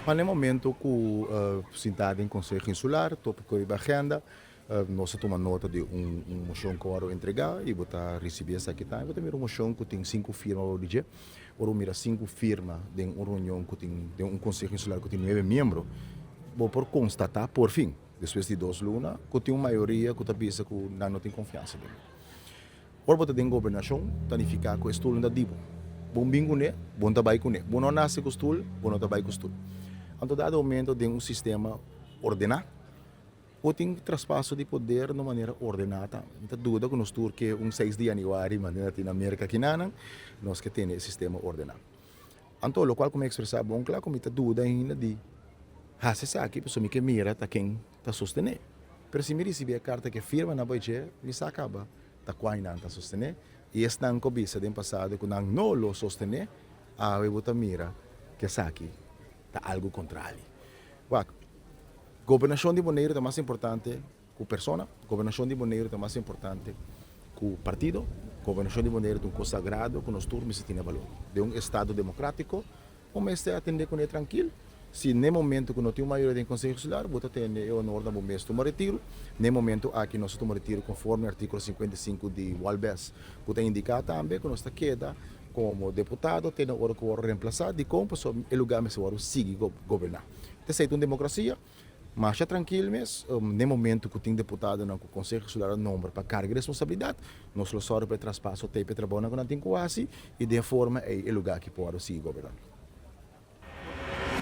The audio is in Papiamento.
Pa na e momento ku sinta den Konseho Insular, topiko riba agenda, nos a tuma nota di un moshon ku a wòrdu entregá i bo ta risibí esaki tambe. Bo ta mira un moshon ku tin sinku firma bou di dje. Ora bo mira sinku firma den un reunion ku tin, den un Konseho Insular ku tin nuebe miembro, bo por konstatá porfin, despues di dos luna, ku tin un mayoria ku ta bisa ku nan no tin konfiansa den bo. Ora bo ta den gobernashon, ta nifiká ku e stul no ta di bo. Bo bin kuné, bo no ta bai kuné. Bo no nase ku stul, bo no ta bai ku stul. Anto dado momento den un sistema ordená, bo tin traspaso di poder na un manera ordená tambe. Mi ta duda ku nos tur ke un seis di yanüari manera tin na Merka kinanan, nos ke tene e sistema ordená. Anto lokual ku mi a ekspresá bon kla ku mi ta duda ainda di hasi esaki pasobra mi ke mira ta ken ta sostené. Pero si mi risibí e karta ku e firma na bai dje, mi sa kaba ta kua nan ta sostené. I esnan ku a bisa den pasado ku nan no lo sostené, awe bo ta mira ku esaki ta algu kontrali. Wak, gobernashon di Boneiru ta mas importante ku persona, gobernashon di Boneiru ta mas importante ku partido, gobernashon di Boneiru ta un kos sagrado ku nos tur mester tene balor. Den un estado demokratiko, Bo mester atendé kuné trankil. Si n'e momento ku no tin un mayoria den Konseho Insular, bo ta tene e honor na bo mes tuma retiru. N'e momento aki nos ta tuma retiru konforme artíkulo 55 di Walbes, ku ta indiká tambe ku nos ta keda komo deputado te na ora ku wòrdu remplasá. Dikon? Pasobra e lugá mester wòrdu sigui goberná. Esei ta un demokrasia. Masha trankil mes, n'e momento ku tin deputadonan ku Konseho Insular a nombra pa karga e responsabilidat, nos lo sòru pa e traspaso tei pa e trabounan ku nan tin ku hasi i den e forma ei e lugá aki por wòrdu sigui goberná.